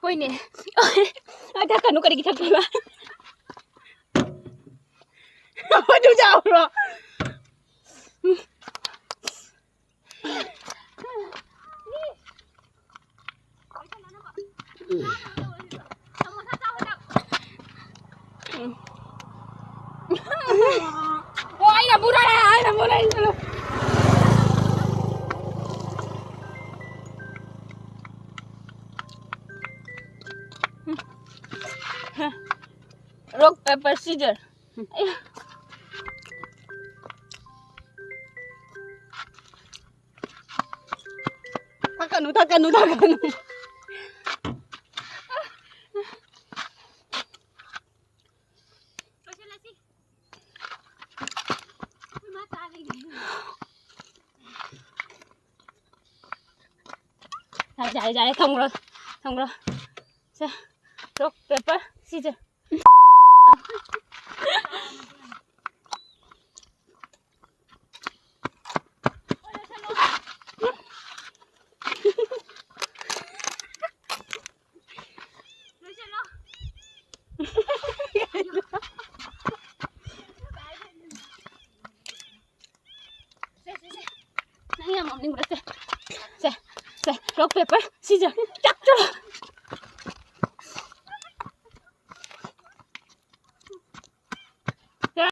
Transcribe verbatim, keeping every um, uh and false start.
ꯍꯣꯏꯅꯦ꯫ ꯑ, ꯊꯛꯀꯅꯨ, ꯀꯔꯤꯒꯤ ꯊꯛꯇꯣꯏꯕ? ꯑꯗꯨ ꯆꯥꯎꯔꯣ꯫ ꯑꯣ, ꯑꯩꯅ ꯄꯨꯔꯛꯑꯦ, ꯑꯩꯅ ꯄꯨꯔꯛꯑꯦ, ꯆꯠꯂꯣ꯫ Rock, paper, scissor. ꯊꯛꯀꯅꯨ, ꯊꯛꯀꯅꯨ, ꯊꯛꯀꯅꯨ꯫ ꯂꯣꯏꯁꯤꯜꯂꯁꯤ꯫ ꯑꯩꯈꯣꯏ ꯃꯥ ꯆꯥ ꯂꯩꯔꯦ꯫ ꯌꯥꯔꯦ, ꯌꯥꯔꯦ, ꯌꯥꯔꯦ, ꯊꯝꯈ꯭ꯔꯣ, ꯊꯝꯈ꯭ꯔꯣ꯫ ꯁꯦ, rock, paper, scissor. ꯅꯪ ꯌꯥꯝ ꯅꯣꯛꯅꯤꯡꯕ꯭ꯔꯥ? ꯁꯦ, ꯁꯦ, ꯁꯦ, rock, paper, scissor. ꯆꯥꯛ ꯆꯥꯔꯣ꯫